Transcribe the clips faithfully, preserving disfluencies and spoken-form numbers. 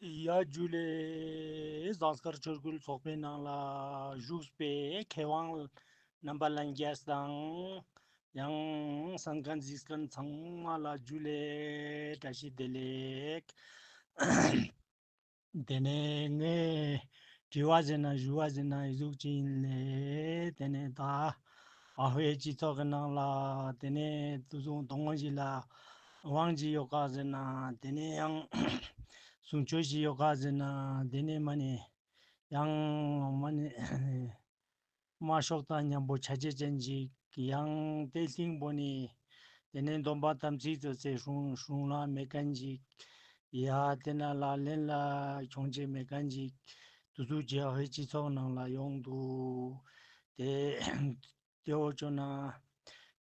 ཡ་ཇུ་ལེ། ཟངས་དཀར་ཆོས་སྐུལ་ཚོགས་པའི་ནང་ལ་བཞུགས་པའི་མཁས་དབང་རྣམ་པ་ལྷན་རྒྱས་དང་། ཡང་གསན་མཁན་གཟིགས་མཁན་ཚང་མ་ལ་ཇུ་ལེ། བཀྲ་ཤིས་བདེ་ལེགས། དེ་ནས་ངས་དྲི་བ་ཟེར་ན་ཞུ་བ་ཟེར་ན་ཨི་ཟུག་ཅིག་ཡིན་ལེ། དེ་ནས་ད་ཨ་ཧོའི་སྤྱི་ཚོགས་ཀྱི་ནང་ལ་དེ་ནས་དུ་སུང་དོང་ངོ་ཞིག་ལ་དབང་ཅིག་ཡོད་ག་ཟེར་ན། དེ་ནས་ཡང་གསུང་ཆོས་ཞིག་ཡོད་ག་ཟེར་ན། དེ་ནས་མ་ནས་ཡང་མ་ནས་དམར་ཤོག་དང་མཉམ་པོ་ཆ་ཆེ་ཅན་ཅིག། ཡང་དེ་གླིང་པོ་ནས་དེ་ནས་སྡོམ་པ་དམ་ཚིག་ཏུ་ཚེ་སྲུང་སྲུང་ལ་མེད་མཁན་ཅིག། ཡ་དེ་ན་ལག་ལེན་ལ་འཁྱོང་བྱེད་མེད་མཁན་ཅིག། དུ་ཚུགས་ཀྱི་ཨ་ཧོའི་སྤྱི་ཚོགས་ནང་ལ་ཡོང་འདུག། དེ་དེ་འོ་ཅོ་ན་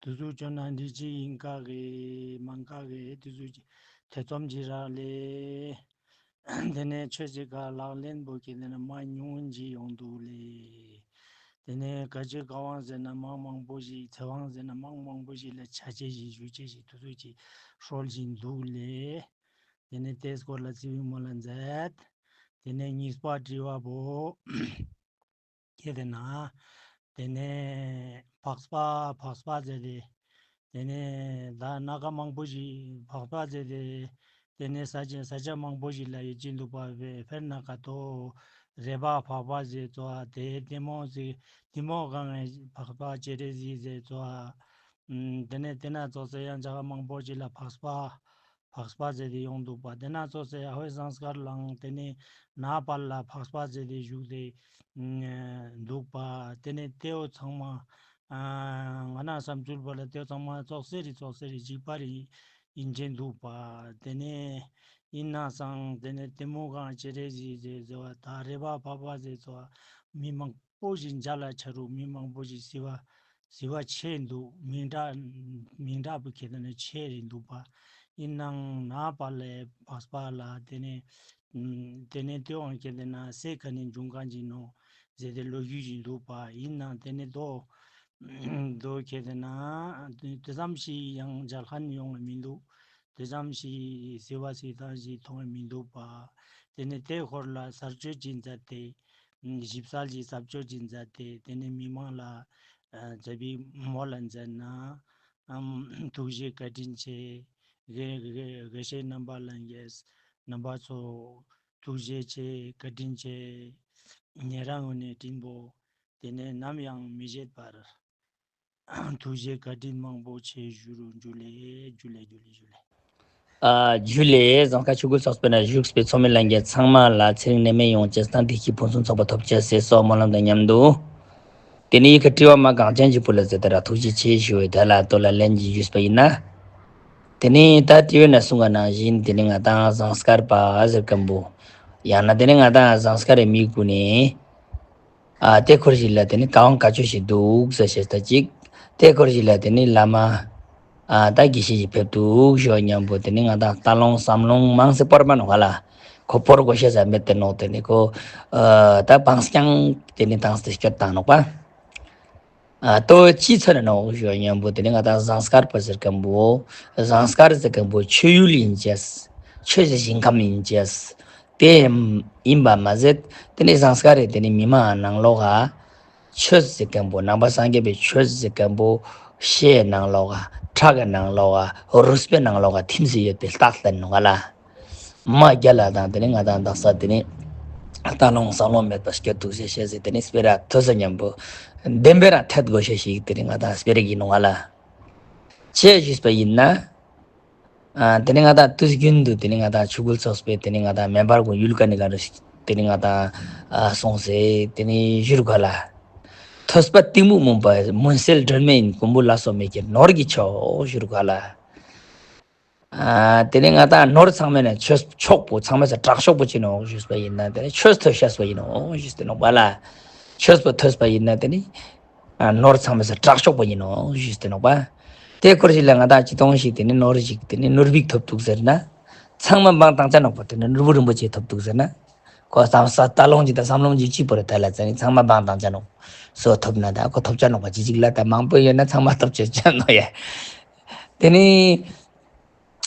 དུ་ཚུགས་ཅོ་ན་འདི་ཅི་ཡིན་ག་གི་མང་ག་གི་དུ་ཚུགས་ཀྱི་ཐེ་ཚོམ་གྱི་རག་ལས། དེ་ནས་ཆོས་ཀྱི་ཁ་ལག་ལེན་པོ་གི་དེ་ནས་མ་ཉུང་ཅིག་ཡོང་འདུག་ལས། དེ་ནས་ག་ཅི་ག་དབང་ཟེར་ན་མང་མང་པོ་ཞིག། ཚེ་དབང་ཟེར་ན་མང་མང་པོ་ཞིག་ལ་ཆ་ཆེ་ཞིག་ཞུ་ཆེ་ཞིག་དུ་ཚུགས་ཀྱི་སྲོལ་ཞིག་འདུག་ལས། དེ་ནས་དེའི་སྐོར་ལ་ཚིག་མོ་ལ་མཛད། དེ་ནས་གཉིས་པ་དྲི་བ་པོ། ཁྱེད་དེ་ན། དེ་ནས་འཕགས་པ་འཕགས་པ་ཟེར་ཏེ། དེ་ནས་ད་སྣ་ཁ་མང་པོ་ཞིག་འཕགས་པ་ཟེར་ཏེ། དེ་ནས་ས་ཆ་ས་ཆ་མང་པོ་ཞིག་ལ་ཡོད་ཀྱི་འདུག་པ་བས། ཕེར་ན་ཁ་ཐོ་རེ་བ་འཕགས་པ་ཟེར་ཚོ་ཨ། དེ་དེ་མོ་ཟེར་དེ་མོ་གང་ངས་འཕགས་པ་སྤྱན་རས་གཟིགས་ཟེར་ཚོ་ཨ། ཨུམ། དེ་ནས་དེ་ན་ཚོགས་ས་ཡང་ཇ་ག་མང་པོ་ཞིག་ལ་འཕགས་པ། འཕགས་པ་ཟེར་ཏེ་ཡོང་འདུག་པ། དེ་ན་ཚོགས་ས་ཨ་ཧོའི་ཟངས་དཀར་ལའང་དེ་ནས་ནཱ་པཱལ་ལ་འཕགས་པ་ཟེར་ཏེ་བཞུགས་ཏེ་འདུག་པ། དེ་ནས་དེའོ་ཚང་མ་ང་ན་བསམ་ཚུལ་པ་ལ་དེའོ་ཚང་མ་ཙོག་སེ་རེ་ཙོག་སེ་རེ་འཇིགས་པ་རེ་ཡིན་ཅན་འདུག་པ། དེ་ནས་ཡིན་ན་སང་དེ་ནས་དེ་མོ་གང་སྤྱན་རས་གཟིགས་ཟེར་ཟེར་བ་ད་རེ་བ་འཕགས་པ་ཟེར་ཚོ་མི་མང་པོ་ཞིག་མཇལ་ལ་ཆ་རུ་མི་མང་པོ་ཞིག་ཟི་བ་ཟི་བ་ཆེ་འདུག། མིང་གྲགས་མིང་གྲགས་པོ་ཁྱེད་དེ་ནས་ཆེ་རེད་འདུག་པ། ཡིན་ནའང་ནཱ་པཱལ་ལའི་འཕགས་པ་ལ་དེ་ནས་དེ་ནས་དེའང་ཁྱེད་དེ་ན་སེ་ག་ནས་འབྱུང་གང་ཅིག་ནོ་ཟེར་ཏེ་ལོ་རྒྱུས་ཅིག་འདུག་པ། ཡིན་ནའང་དེ་ནས་དོ་དོ་ཁྱེད་དེ་ན་དེ་ཙམ་ཞིག་ཡང་མཇལ་ཁ་ནས་ཡོང་བ་མི་འདུག། དེ་ཙམ་ཞིག་ཟི་བ་ཟི་ཐང་ཞིག་མཐོང་བ་མི་འདུག་པ། དེ་ནས་དེའི་སྐོར་ལ་གསར་བཅོས་ཅིག་མཛད་དེ། ཞིབ་གསལ་གྱི་གསར་བཅོས་ཅིག་མཛད་དེ། དེ་ནས་མི་མང་ལ་མཛད་པའི་མོ་ལ་མཛད་ན། ཐུགས་རྗེ་བཀའ་དྲིན་ཆེ། དགེ་དགེ་དགེ་བཤེས་རྣམ་པ་ལྷན་རྒྱས་རྣམ་པ་ཚོ་ཐུགས་རྗེ་ཆེ། བཀའ་དྲིན་ཆེ། ཉེ་རང་ངོས་ནས་དྲིན་པོ་དེ་ནས་ནམ་ཡང་མི་བརྗེད་པར། ཐུགས་རྗེ་བཀའ་དྲིན་མང་པོ་ཆེ་ཞུ་རུ་འཇུ་ལེ་འཇུ་ལེ་འཇུ་ལེ་འཇུ་ལེ། ཨ་འཇུ་ལེ། ཟངས་དཀར་ཆོས་སྐུལ་ཚོགས་པའི་ནང་བཞུགས་པའི་ཚོགས་མི་ལྷན་རྒྱས་ཚང་མ་ལ་ཚེ་རིང་ནད་མེད་ཡོང་ཅེས་དང་བདེ་སྐྱིད་ཕུན་སུམ་ཚོགས་པ་ཐོབ་ཅེས་ཟེར་སོགས་སྨོན་ལམ་དང་མཉམ་དུ། དེ་ནས་ཡི་གེ་དྲི་བ་མ་གང་ཅན་གྱི་བུ་ལ་ཟེར་ཏེ་ར་ཐུགས་རྗེ་ཆེ་ཞུ་བའི་དེ་ལ་དོ་ལ་ལན་གྱིས་ཞུས་པ་ཡིན་ན། དེ་ནས་ད་དེ་བས་ན་གསུང་བ་ནང་བཞིན་དེ་ནས་ང་དང་ཟངས་དཀར་པ་ཟེར་མཁན་པོ། ཡང་ན་དེ་ནས་ང་དང་ཟངས་དཀར་རི་མི་ཀུན་ནས། ཨ་དེ་སྐོར་ཞིག་ལ་དེ་ནི་བཀའ་དབང་བཀའ་ཆོས་ཤིག་འདུག་ཟེར་ཞེས་ད་ཅིག། དེ་སྐོར་ཞིག་ལ་དེ་ནི་བླ་མ་ཨ་ད་དགེ་བཤེས་ཤིག་ཕེབས་འདུག་ཞུ་བ་མཉམ་པོ་དེ་ནི་ང་དང་ལྟ་ལོང་བསམ་ལོང་མང་སེ་སྤོར་མ་ནོག་ག་ལ། ཁོ་སྤོར་དགོས་ཤེས་ཟ་མེད་དེ་ནོག། དེ་ནི་ཁོ་ཨ་ད་བང་རྐྱང་དེ་ནི་བཏང་སྟེ་སྐྱོད་བཏང་ནོག་པ། ཨ་ལྟོ་ཅི་ཚོད་ནོག་ཞུ་བ་མཉམ་པོ་དེ་ནི་ང་དང་ཟངས་དཀར་པ་ཟེར་མཁན་པོ། ཟངས་དཀར་ཟེར་མཁན་པོ་ཆོས་ཡུལ་ཡིན་ཅེས། ཆོས་ཀྱི་ཞིང་ཁམས་ཡིན་ཅེས། དེ་ཡིན་པ་མ་ཟད་དེ་ནི་ཟངས་དཀར་རེད་དེ་ནི་མི་མང་ནང་ལོགས་ཀ་ཆོས་ཟེར་མཁན་པོ་ནང་པ་སངས་རྒྱས་པའི་ཆོས་ཟེར་མཁན་པོ་ཤའི་ནང་ལོགས་ཀ་ཁྲག་གི་ནང་ལོགས་ཀ་རུས་པའི་ནང་ལོགས་ཀ་ཐིམ་སེ་ཡོད་པའི་རྟགས་བསྟན་ནོག་ག་ལ། མ་རྒྱ་ལ་དང་དེ་ནི་ང་དང་དག་ས་དེ་ནི་ལྟ་ལོང་བསམ་ལོང་མེད་པ་སྐྱོ་སྡུག་ཟེར་ཤེས་ཟེར་དེ་ནི་སྤེ་ར་ཐོས་ས་མཉམ་པོ་བདེན་པའི་རང་འཐད་དགོས་ཤེས་ཤིག་དེ་ནི་ང་དང་སྤེ་ར་གི་ནོག་ག་ལ། ཆེས་ཞུས་པ་ཡིན་ན། ཨ་དེ་ནི་ང་དང་དུས་རྒྱུན་དུ་དེ་ནི་ང་དང་ཆོས་སྐུལ་ཚོགས་པའི་དེ་ནི་ང་དང་མེ་འབར་གུང་ཡུལ་ག་ནི་ག་རུ་དེ་ནི་ང་དང་ཨ་སོང་ཟེར་དེ་ནི་ཞུ་རུ་ག་ལ། ཐོས་པ་གཏི་མུག་མུན་པ་མུན་སེལ་སྒྲོན་མེ་ཡིན། གོང་བུ་ལ་སོགས་མེད་ཀྱང་ནོར་གྱི་མཆོག་ཞུ་རུ་ག་ལ། ཨ་དེ་ནི་ང་དང་ནོར་ཚང་མ་ནི་ཆོས་མཆོག་པོ་ཚང་མ་ས་དྲག་ཤོས་པོ་ཅི་ནོག་ཞུས་པ་ཡིན་ན་དེ་ནི་ཆོས་ཐོས་ཤེས་པ་ཡིན་ནོག་ཞུས་ཏེ་ནོག་པ་ལ། ཆོས་པོ་ཐོས་པ་ཡིན་ན་དེ་ནི། ཨ་ནོར་ཚང་མ་ས་དྲག་ཤོས་པོ་ཡིན་ནོག་ཞུས་ཏེ་ནོག་པ། དེ་སྐོར་ཞིག་ལ་ང་དང་ཅི་གཏོང་ཞིག་དེ་ནི་ནོར་ཞིག་དེ་ནི་ནོར་བུ་ཐོབ་འདུག་ཟེར་ན། ཚང་མ་འབངས་དང་ཅ་ནོག་པ་དེ་ནི་ནོར་བུ་རིན་པོ་ཆེ་ཐོབ་འདུག་ཟེར་ན། ཁོ་བསམ་ས་ལྟ་ལོང་ཅིག་དང་བསམ་ལོང་ཅིག་གཅིག་པོ་རེད་ད་ལ་ཙ་ནི་ཚང་མ་འབངས་དང་ཅ་ནོག་སོ་ཐོབ་ན་ད་ཁོ་ཐོབ་ཅ་ནོག་པ་ཅི་ཅིག་ལ་ད་མང་པོ་ཡོད་ན་ཚང་མ་ཐོབ་ཅ་ཅ་ནོག་ཡ། དེ་ནི།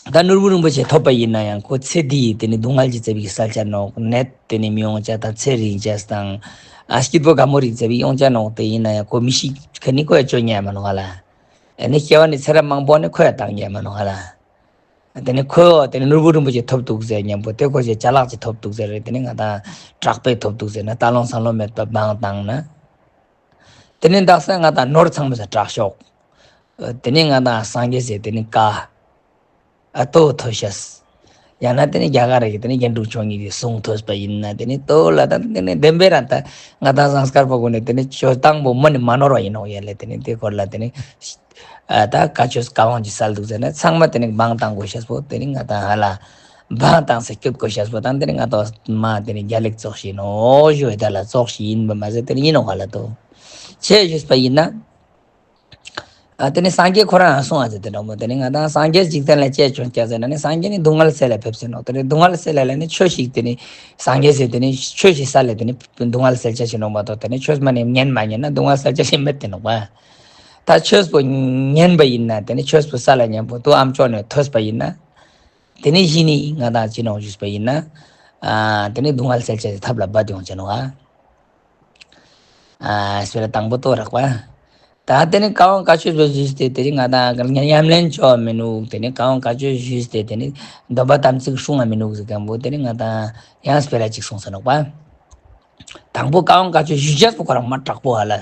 ད་ནོར་བུ་རིན་པོ་ཆེ་ཐོབ་པ་ཡིན་ན་ཡང་ཁོ་ཚེ་འདི་ཡི་དེ་ནི་སྡུག་བསྔལ་གྱིས་བཙེམས་པའི་གསལ་ཆ་ནོག་ནད་དེ་ནི་མི་ཡོང་ཆ་དང་ཚེ་རིང་ཆ་དང་ཨ་སྐྱིད་པོ་དགའ་མོ་རིགས་བཙེམས་པའི་ཡོང་ཆ་ནོག་དེ་ཡིན་ན་ཡང་ཁོ་མི་ཤི་ཁ་ནི་ཁོ་ཡ་བཅོ་ཉན་མ་ནོག་ལ། ཨ་ནི་སྐྱེ་བ་ནི་ཚེ་རབས་མང་པོ་ནི་ཁོ་ཡ་བཏང་ཉན་མ་ནོག་ལ། དེ་ནི་ཁོ་དེ་ནི་ནོར་བུ་རིན་པོ་ཆེ་ཐོབ་འདུག་ཟེར་མཉམ་པོ་དེ་ཁོ་ཞེ་ཅ་ལག་ཅིག་ཐོབ་འདུག་ཟེར་རེད། དེ་ནི་ང་དང་དྲག་པོས་ཐོབ་འདུག་ཟེར་ན་ལྟ་ལོང་སང་ལོང་མེད་པ་བང་བཏང་ན། དེ་ནི་འདག་ས་ང་དང་ནོར་ཚང་མ་ས་དྲག་ཤོག་དེ་ནི་ང་དང་སངས་རྒྱས་ཟེར་དེ་ནི་ཀ་ཨ་ཏོ་ཐོ་ཤས། ཡང་ན་དེ་ནི་རྒྱ་གར་རེ་གི་དེ་ནི་རྒྱན་དྲུག་མཆོག་གཉིས་ཀྱི་གསུང་ཐོས་པ་ཡིན་ན་དེ་ནི་ཏོ་ལ་དང་དེ་ནི་བདེན་པའི་རང་ད་ང་དང་སངས་སྐར་པ་ཀུན་ནི་དེ་ནི་ཆོས་དང་པོ་མ་ནི་མ་ནོར་བ་ཡིན་ནོག་ཡ་ལེ། དེ་ནི་དེ་སྐོར་ལ་དེ་ནི་ཨ་ད་བཀའ་ཆོས་བཀའ་དབང་ཅིག་སལ་འདུག་ཟེར་ན་ཚང་མ་དེ་ནི་བང་བཏང་དགོས་ཤས་པོ་དེ་ནི་ང་དང་ཧ་ལ་བང་བཏང་ས་སྐྱོད་དགོས་ཤས་པོ་དང་དེ་ནི་ང་དང་མ་དེ་ནི་རྒྱལ་ལེགས་ཙོགས་ཤིག་ཡིན་ནོག་ཞུ་ཡ་ད་ལ་ཙོགས་ཤིག་ཡིན་པ་མ་ཟད་དེ་ནི་ཡིན་ནོག་ཧ་ལ་ཏོ་ཆེ་ཞུས་པ་ཡིན་ན། ཨ་དེ་ནི་སངས་རྒྱས་ཁོ་རང་གསུང་བ་ཟེར་དེ་འདྲ་མོ་དེ་ནི་ང་དང་སངས་རྒྱས་འཇིག་རྟེན་ལ་སྐྱེས་བྱུང་སྐྱ་ཟེར་ན་ནི་སངས་རྒྱས་ནི་སྡུག་བསྔལ་སེལ་ལ་ཕེབས་ཟེར་ནོག་དེ་ནི་སྡུག་བསྔལ་སེལ་ལ་ལ་ནི་ཆོས་ཤིག་དེ་ནི་སངས་རྒྱས་ཟེར་དེ་ནི་ཆོས་ཤིག་སལ་ལ་དེ་ནི་སྡུག་བསྔལ་སེལ་ཆ་ཞིག་ནོག་མ་གཏོགས་དེ་ནི་ཆོས་མ་ནི་ཉན་མ་ཉན་ན་སྡུག་བསྔལ་སེལ་ཆ་ཞིག་མེད་དེ་ནོག་པ། ད་ཆོས་པོ་ཉན་པ་ཡིན་ན་དེ་ནི་ཆོས་པོ་སལ་ལ་ཉན་པོ་དུ་ཨམ་ཅོག་ནས་ཐོས་པ་ཡིན་ན། དེ་ནི་གཞི་ནི་ང་དང་ཅི་ནོག་ཞུས་པ་ཡིན་ན། ཨ་དེ་ནི་སྡུག་བསྔལ་སེལ་ཆ་ཞིག་ཐབས་ལ་འབད་དེ་ཡོང་ཆ་ནོག་ཨ། ཨ་སྤེ་ར་དང་པོ་ཏོ་རག་པ། ད་དེ་ནི་བཀའ་དབང་བཀའ་ཆོས་སུ་ཞུས་ཏེ་དེ་རིང་ང་དང་ཉམས་ལེན་བཅོ་མི་ནུག་དེ་ནི་བཀའ་དབང་བཀའ་ཆོས་ཞུས་ཏེ་དེ་ནི་སྡོམ་པ་དམ་ཚིག་སྲུང་བ་མི་ནུག་ཟེར་མཁན་པོ་དེ་ནི་ང་དང་ཡང་སྤེ་ར་ཅིག་གསུངས་ས་ནོག་པ། དང་པོ་བཀའ་དབང་བཀའ་ཆོས་ཞུ་བྱ་སུ་ཁོ་རང་མ་དྲག་པོ་ཧ་ལ།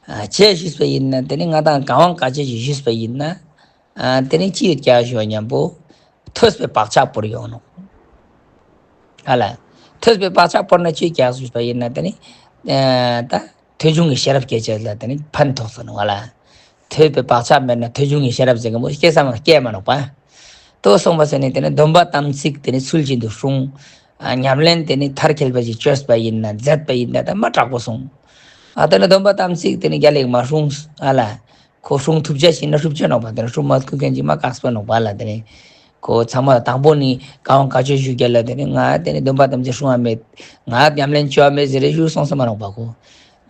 ཨ་ཆེ་ཞུས་པ་ཡིན་ན་དེ་ནི་ང་དང་བཀའ་དབང་བཀའ་ཆོས་ཞུས་པ་ཡིན་ན། ཨ་དེ་ནི་ཅི་ཡོད་ཀྱང་ཞུ་བ་མཉམ་པོ་ཐོས་པའི་བག་ཆགས་བོར་ཡོང་ནོག་ཧ་ལ། ཐོས་པའི་བག་ཆགས་བོར་ན་ཅི་ཀྱང་ཞུས་པ་ཡིན་ན་དེ་ནི་ཨ་ད་ཐོས་བྱུང་གི་ཤེས་རབ་སྐྱེ་ཆེད་ལ་དེ་ནི་ཕན་ཐོགས་སོ་ནོག་ཧ་ལ། ཐོས་པའི་བག་ཆགས་མེད་ན་ཐོས་བྱུང་གི་ཤེས་རབ་ཟེར་གི་མོ་སྐྱེ་ས་མ་སྐྱེ་མ་ནོག་པ། ལྟོས་སོང་བ་ཟེར་ནས་དེ་ནི་སྡོམ་པ་དམ་ཚིག་དེ་ནི་ཚུལ་བཞིན་དུ་སྲུང་། ཨ་ཉམས་ལེན་དེ་ནི་མཐར་འཁྱོལ་བ་ཞིག་བཅོས་པ་ཡིན་ན་མཛད་པ་ཡིན་ན་ད་མ་དྲག་པོ་སོང་། ཨ་དེ་ནི་སྡོམ་པ་དམ་ཚིག་དེ་ནི་རྒྱལ་ལེགས་མ་སྲུང་ཨ་ལ། ཁོ་སྲུང་ཐུབ་ཆ་ཞིག་ན་སྲུབ་ཆ་ནོག་པ་དེ་ནི་སྲུང་མ་ཐུབ་མཁན་ཅིག་མ་དཀགས་པ་ནོག་པ་ལ་དེ་ནི། ཁོ་ཚང་མ་དང་པོ་ནི་བཀའ་དབང་བཀའ་ཆོས་ཞུ་རྒྱ་ལ་དེ་ནི་ང་དེ་ནི་སྡོམ་པ་དམ་ཚིག་སྲུང་བ་མེད། ང་ཉམས་ལེན་བཅོ་བ་མེད་ཟེར་རེ་ཞུ་སོང་ས་མ་ནོག་པ་ཁོ།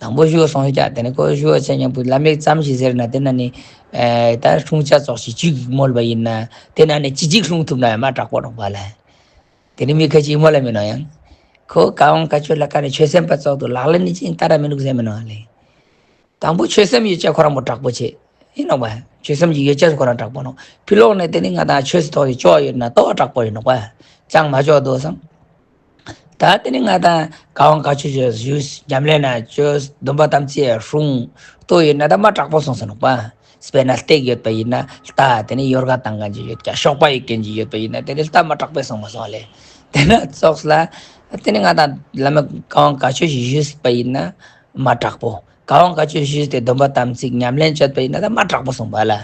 དང་པོ་ཞུ་སོང་ཡོད་ཀྱང་དེ་ནི་ཁོ་ཞུ་བ་ཆེ་མཉམ་པོ་བླ་མེད་ཙམ་ཞིག་ཟེར་ན་དེ་ན་ནི། ཨེ་ད་སྲུང་བྱ་ཙོགས་ཤིག་བཅུ་གི་མོལ་བ་ཡིན་ན་དེ་ན་ནི་ཅི་ཅིག་སྲུང་ཐུབ་ན་ཡང་མ་དྲག་པོ་རོགས་པ་ལ། དེ་ནི་མི་ཁ་ཅིག་མོལ་ལ་མི་ནོ་ཡང་། ཁོ་བཀའ་དབང་བཀའ་ཆོས་ལ་ཀ་ནི་ཆོས་སེམས་པ་ཙོགས་དུ་ལག་ལེན་ནི་ཅི་ཡིན་ལྟ་ར་མི་འདུག་ཟེར་མི་ནོ་ལེ། དང་པོ་ཆོས་སེམས་ཡོད་ཅག་ཁོ་རང་མོ་དྲག་པོ་ཆེ། ཡིན་ནོག་པ། ཆོས་སེམས་ཀྱི་ཡོད་ཅག་ཁོ་རང་དྲག་པོ་ནོག་ཕི་ལོག་ནས་དེ་ནི་ང་དང་ཆོས་སུ་ཐོག་ཡོད་ཅོག་ཡོད་ན་ཏོ་དྲག་པོ་ཡིན་ནོག་པ། ཅང་མ་ཅོག་དོ་སང་། ད་དེ་ནི་ང་དང་བཀའ་དབང་བཀའ་ཆོས་ཞུ་ཉམས་ལེན་ན་ཅོས་སྡོམ་པ་དམ་ཚིག་སྲུང་ཏོ་ཡོད་ན་ད་མ་དྲག་པོ་སོང་ས་ནོག་པ། དཔེར་ན་སྟེགས་ཡོད་པ་ཡིན་ན་ལྟ་དེ་ནི་ཡོར་ག་བཏང་མཁན་ཅིག་ཡོད་ཀྱང་གཤོག་པ་ཡོད་མཁན་ཅིག་ཡོད་པ་ཡིན་ན་དེ་ནི་ལྟ་མ་དྲག་པོ་སོང་མ་སོང་ལེ། དེ་ན་ཙོགས་ལ། དེ་ནི་ང་དང་བླ་མ་བཀའ་དབང་བཀའ་ཆོས་ཞིག་ཞུས་པ་ཡིན་ན་མ་དྲག་པོ། བཀའ་དབང་བཀའ་ཆོས་ཞུས་ཏེ་སྡོམ་པ་དམ་ཚིག་ཉམས་ལེན་བྱས་པ་ཡིན་ན་ད་མ་དྲག་པོ་སོང་པ་ལ།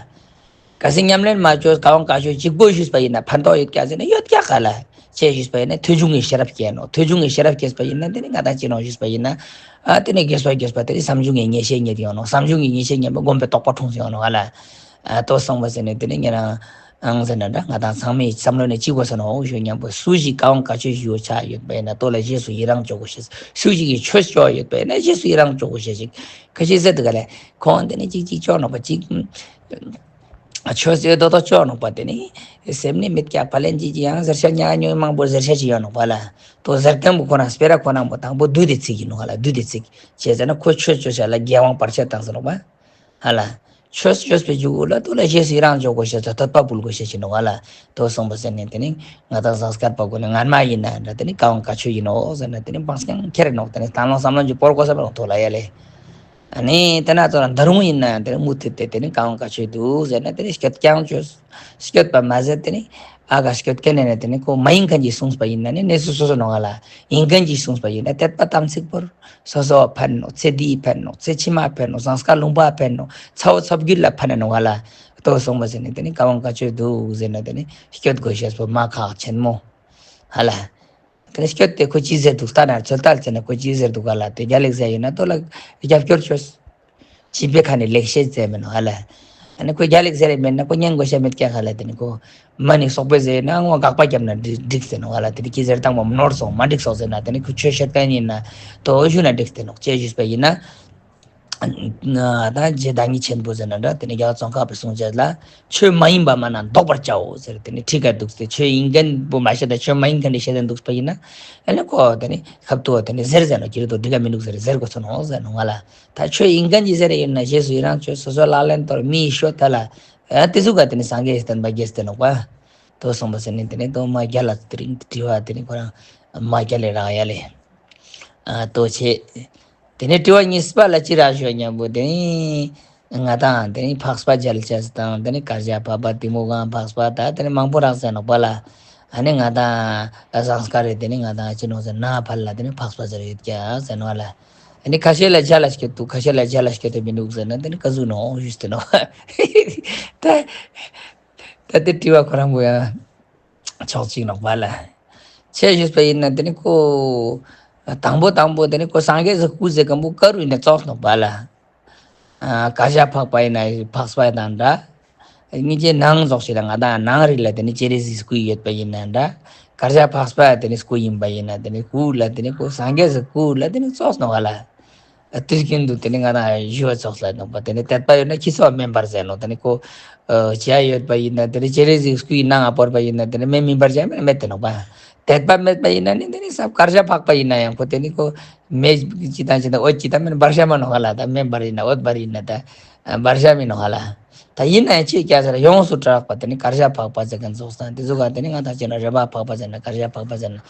གལ་སྲིད་ཉམས་ལེན་མ་བྱས་བཀའ་དབང་བཀའ་ཆོས་གཅིག་པོ་ཞུས་པ་ཡིན་ན་ཕན་ཐོགས་ཡོད་ཀྱག་ཟེར་ན་ཡོད་ཀྱག་ག་ལ། ཅེས་ཞུས་པ་ཡིན་ན་ཐོས་བྱུང་གི་ཤེས་རབ་སྐྱེས་ནོག་ཐོས་བྱུང་གི་ཤེས་རབ་སྐྱེས་པ་ཡིན་ན་དེ་ནི་ང་དང་ཅི་ནོག་ཞུས་པ་ཡིན་ན། ཨ་དེ་ནི་རྒྱས་པ་རྒྱས་པ་དེ་ནི་བསམ་བྱུང་གི་ངེས་ཤེས་རྙེད་ཡོང་ནོག་བསམ་བྱུང་གི་ངེས་ཤེས་རྙེད་པ་སྒོམ་པའི་རྟོགས་པ་འཁྲུངས་ཡོང་ནོག་ག་ལ། ཨ་ལྟོས་སོང་བ་ཟེར་ནས་དེ་ནི་ཉེ་རང་ཨང་ཟེར་ན་འདྲ་ང་དང་ཚང་མའི་བསམ་བློ་ནས་གཅིག་གོ་ས་ནོག་ཞུ་མཉམ་པོ་སུ་ཞིག་བཀའ་དབང་བཀའ་ཆོས་ཞུ་ཆ་ཡོད་པ་ཡིན་ན་ལྟོས་ལ་རྗེས་སུ་ཡི་རང་བཅོ་དགོས་ཤེས། སུ་ཞིག་གིས་ཆོས་ཞུ་ཡོད་པ་ཡིན་ན་རྗེས་སུ་ཡི་རང་བཅོ་དགོས་ཤེས་ཤིག་ཁ་ཤས་ཟེར་འདུག་ག་ལས་ཁོང་དེ་ནི་གཅིག་གཅིག་ཅོག་ནོག་པ་གཅིག་ཆོས་ཟེར་དོ་དོ་ཅོག་ནོག་པ་དེ་ནི་སེམས་ནི་མེད་ཀྱག་ཕ་ལན་གཅིག་གཅིག་ཡང་ཟེར་ཤ་ཉག་ཉོས་མང་པོ་ཟེར་ཤ་ཅིག་ཡོད་ནོག་པ་ལ། ལྟོས་ཟེར་མཁན་པོ་ཁོ་རང་སྤེ་ར་ཁོ་རང་པོ་དང་པོ་བདུད་དེ་ཚིག་གི་ནོག་ག་ལ་བདུད་དེ་ཚིག་བྱས་ཟེར་ན་ཁོ་ཆོས་ཅོ་ཤ་ལ་རྒྱལ་དབང་བར་ཆད་བཏང་ཟེར་ནོག་པ། ཧ་ལ། ཆོས་ཆོས་པའི་རྒྱུ་གུ་ལ་ལྟོས་ལ་རྗེས་སུ་ཡི་རང་བཅོ་དགོས་ཤེས་ཚོ་དད་པ་འབུལ་དགོས་ཤེས་ཤིག་ནོག་ཧ་ལ། ལྟོས་སོང་པ་ཟེར་ནས་དེ་ནི་ང་དང་ཟངས་དཀར་པ་ཀུན་ནི་ངར་མ་ཡིན་ན་འདྲ་དེ་ནི་བཀའ་དབང་བཀའ་ཆོས་ཡིན་ནོག་ཟེར་ན་དེ་ནི་འབངས་ཀྱང་ཁྱེར་ནོག་དེ་ནི་དང་བླངས་བསམ་བློ་ཅིག་སྤོར་དགོས་ས་མ་ནོག་ཐོག་ལ་ཡ་ལེ། ཨ་ནི་དེ་ན་ཚོ་རང་ད་རུང་ཡིན་ན་དེ་ནི་མུ་མཐུད་དེ་དེ་ནི་བཀའ་དབང་བཀའ་ཆོས་འདུག་ཟེར་ན་དེ་ནི་སྐད་ཀྱང་བཅོས། སྐྱོད་པ་མ་ཟད་དེ་ནི་ཨ་ག་སྐྱོད་མཁན་ནས་ནི་དེ་ནི་ཁོ་མ་ཡིན་མཁན་གྱིས་གསུངས་པ་ཡིན་ན་ནི་གནས་ཚུལ་སོ་སོ་ནོག་ཧ་ལ། ཡིན་མཁན་གྱིས་གསུངས་པ་ཡིན་ན་དད་པ་དམ་ཚིག་པོར་སོ་སོ་ཕན་ནོག་ཚེ་འདིའི་ཕན་ནོག་ཚེ་ཕྱི་མ་ཕན་ནོག་ཟངས་དཀར་ལུང་པ་ཕན་ནོག་ཚ་བོ་ཚ་བརྒྱུད་ལ་ཕན་ནོག་ཧ་ལ། ལྟོས་སོང་པ་ཟེར་ནས་དེ་ནི་བཀའ་དབང་བཀའ་ཆོས་འདུག་ཟེར་ན་དེ་ནི་སྐྱོད་དགོས་ཤེས་པོ་མ་ཁག་ཆེན་མོ་ཧ་ལ། དེ་ནི་སྐྱོད་དེ་ཁོ་ཅི་ཟེར་འདུག་ལྟ་ན་ཚོད་ལྟ་ལ་བཙལ་ན་ཁོ་ཅི་ཟེར་འདུག་ག་ལ་དེ་རྒྱ་ལེགས་ཟེར་ཡིན་ན་ལྟོས་ལ་རྒྱབ་སྐྱོར་བྱོས། སྦྱིན་པའི་ཁ་ནས་ལེགས་བཤད་མཛད་མེད་ནོག་ཧ་ལ། ཨ་ནི་ཁོ་རྒྱ་ལེགས་ཟེར་རེ་མེད་ན་ཁོ་སྙན་གོ་ཤ་མེད་ཀྱང་ཧ་ལ་དེ་ནི་ཁོ། མ་ནི་སོག་པོས་ཟེར་ན་ངོ་དགག་པ་བརྒྱབ་ན་འགྲིག་འགྲིག་ཟེར་ནོག་ཧ་ལ་དེ་ནི་ཁྱི་ཟེར་སྟངས་མ་ནོར་སོང་མ་འགྲིག་སོང་ཟེར་ན་དེ་ནི་ཁོ་ཆོས་བཤད་མཁན་ཡིན་ན་དོ་ཞུ་ན་འགྲིག་ཟེར་ནོག་ཅེས་ཞུས་པ་ཡིན་ན། ད་རྗེ་བདག་ཉིད་ཆེན་པོ་ཟེར་ན་འདྲ། དེ་ནི་རྒྱལ་བ་ཙོང་ཁ་པའི་གསུང་བྱས་ལ། ཆོས་མ་ཡིན་པ་མ་ན་བཟློག་པར་བྱའོ་ཟེར། དེ་ནི་ཁྲིད་ག་འདུག་སྟེ། ཆོས་ཡིན་མཁན་པོ་མ་བཤད་དང་ཆོས་མ་ཡིན་མཁན་དེ་བཤད་དེ་འདུག་པ་ཡིན་ན། ཨ་ནི་ཁོ་དེ་ནི་ཁབ་ཏུ་དེ་ནི་ཟེར་ཟེར་ནོ། ཁྱེད་རང་དེ་ག་མི་འདུག་ཟེར་ཟེར་དགོས་ཚོད་ནོ་ཟེར་ནོ་ང་ལ། ད་ཆོས་ཡིན་མཁན་གྱིས་ཟེར་ཡིན་ན་རྗེས་སུ་ཡི་རང་ཆོས་སོ་སོ་ལག་ལེན་གཏོར་མི་ཡི་ཤོ་ད་ལ། ཨ་དེ་ཟུག་ག་དེ་ནི་སངས་རྒྱས་བསྟན་པ་རྒྱས་ཏེ་ནོག་པ། དོ་གསུངས་པ་ཟེར་ནི་དེ་ནི་དོ་མ་རྒྱལ་ལ་དེ་རིང་དྲི་བ་དེ་ནི་ཁོ་རང་མ་རྒྱལ་ལས་རག་ཡ་ལས། ཨ་དོ་ཆེ། དེ་ནས་དྲི་བ་གཉིས་པ་ལ་ཅི་རག་ཞུ་སྙམ་པོ་དེ་ནི། ང་དང་དེ་ནི་འཕགས་པ་རྒྱལ་བྱེད་དང་དེ་ནི་བཀའ་བརྒྱ་འཕགས་པ་གཏི་མུག་གམ་འཕགས་པ་ད་དེ་ནི་མང་པོ་རག་ཟེར་ནོག་པ་ལ། ཨ་ནི་ང་དང་ཟངས་དཀར་རེད། དེ་ནི་ང་དང་ཅི་ནོག་ཟེར་ན་ཕར་ལ་དེ་ནི་འཕགས་པ་ཟེར་ཡོད་ཀྱག་ཟེར་ནོག་ལ། ཨ་ནི་ཁ་ཤས་ལ་རྒྱལ་ལ་སྐྱོད་དུ་ཁ་ཤས་ལ་རྒྱལ་ལ་སྐྱོད་དུ་མི་འདུག་ཟེར་ན་དེ་ནི་ག་ཟུག་ནོག་ཞུས་ཏེ་ནོག་པ། ད། ད་དེ་དྲི་བ་ཁོ་རང་པོ་ཡང་ཕྱོགས་གཅིག་ནོག་པ་ལ། ཆེ་ཞུས་པ་ཡིན་ན་དེ་ནི་ཁོ། དང་པོ་དང་པོ་དེ་ནི་ཁོ་སངས་རྒྱས་སུ་སྐུ་ཟེར་མཁན་པོ་ག་རུ་ཡིན་ན་ཙོགས་ནོག་པ་ལ། ཨ་བཀའ་བརྒྱ་འཕགས་པ་ཡིན་ན་འཕགས་པ་དང་འདྲ། སྙིང་རྗེ་ནང་ཙོགས་ཤིག་ལ་ང་དང་ནང་རིགས་ལ་དེ་ནི་སྤྱན་རས་གཟིགས་སྐུ་ཡོད་པ་ཡིན་ན་འདྲ། བཀའ་བརྒྱ་འཕགས་པ་དེ་ནི་སྐུ་ཡིན་པ་ཡིན་ན་དེ་ནི་སྐུ་ལ་དེ་ནི་ཁོ་སངས་རྒྱས་སུ་སྐུ་ལ་དེ་ནི་ཙོགས་ནོག་པ་ལ། དུས་རྒྱུན་དུ་དེ་ནི་ང་དང་ཞུ་བ་ཙོགས་ལ་ནོག་པ། དེ་ནི་དད་པ་ཡོད་ན་ཁྱི་སོགས་དམན་པར་ཟེར་ནོག་དེ་ནི་ཁོ། ཨ་བྱ་ཡོད་པ་ཡིན་ན་དེ་ནི་སྤྱན་རས་གཟིགས་སྐུའི་ནང་ང་བོར་བ་ཡིན་ན་དེ་ནི་མེ་མི་འབར་བྱ་མེད་མེད་དེ་ནོག་པ། དད་པ་མེད་པ་ཡིན་ན་ནི་དེ་ནི་ས་བཀའ་བརྒྱ་འཕགས་པ་ཡིན་ན་ཡང་ཁོ་དེ་ནི་ཁོ། མེ་ཅི་དང་ཅི་དང་འོད་ཅི་དང་མེ་འབར་བྱ་མ་ནོག་ག་ལ། ད་མེ་འབར་ཡིན་ན་འོད་འབར་ཡིན་ན་ད། འབར་བྱ་མི་ནོག་ག་ལ། ད་ཡིན་ན་ཡང་ཅི་སྐྱ་ཟེར་ཡོངས་སུ་གྲགས་པ་དེ་ནི་བཀའ་བརྒྱ་འཕགས་པ་ཟེར་མཁན་ཙོགས་དང་དེ་ཟུག་ག་དེ་ནི་ང་དང་ཅི་ན་རེ་བ་འཕགས་པ་ཟེར་ན་བཀའ་བརྒྱ་འཕགས་པ་ཟེར་ན།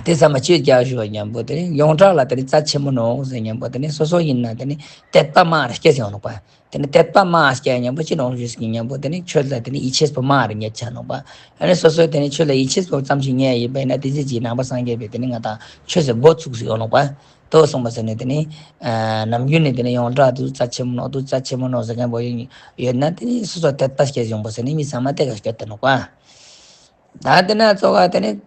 དེ་ཚང་མ་ཆོས་རྒྱག་ཞུ་བ་མཉམ་པོ་དེ་ནི་ཡོངས་གྲགས་ལ་དེ་ནི་རྩ་ཆེན་མོ་ནོག་ཟེར་མཉམ་པོ་དེ་ནི་སོ་སོ་ཡིན་ན་དེ་ནི་དད་པ་མ་རེ་སྐྱེ་ཟེར་ཡོང་ནོག་པ། དེ་ནི་དད་པ་མ་སྐྱེ་མཉམ་པོ་ཅི་ནོག་ཞུས་ཀྱི་མཉམ་པོ་དེ་ནི་ཆོས་ལ་དེ་ནི་ཡིད་ཆེས་པོ་མ་རེ་རྙེད་ཆ་ནོག་པ། ཨ་ནི་སོ་སོ་དེ་ནི་ཆོས་ལ་ཡིད་ཆེས་པོ་ཙམ་ཞིག་རྙེད་ཡིན་པ་ཡིན་ན་དེ་ཚེ་ཅིག་ནང་པ་སངས་རྒྱས་པའི་དེ་ནི་ང་དང་ཆོས་སུ་འགོ་ཚུགས་སུ་ཡོང་ནོག་པ། དོ་གསུངས་པ་ཟེར་ནས་དེ་ནི། ཨ་ནམ་རྒྱུན་ནས་དེ་ནི་ཡོངས་གྲགས་དུ་རྩ་ཆེན་མོ་ནོག་དུ་རྩ་ཆེན་མོ་ནོག་ཟེར་མཁན་པོ་ཡོད་ན་དེ་ནི་སོ་སོ་དད་པ་སྐྱེ་ཡོང་པོ་ཟེར་ནས་མི་ཚང་མ་དེ་ག་སྐྱོད་དེ་ནོག་པ། ད་དེ་ན་གཙོ་བོ་དེ་ནི།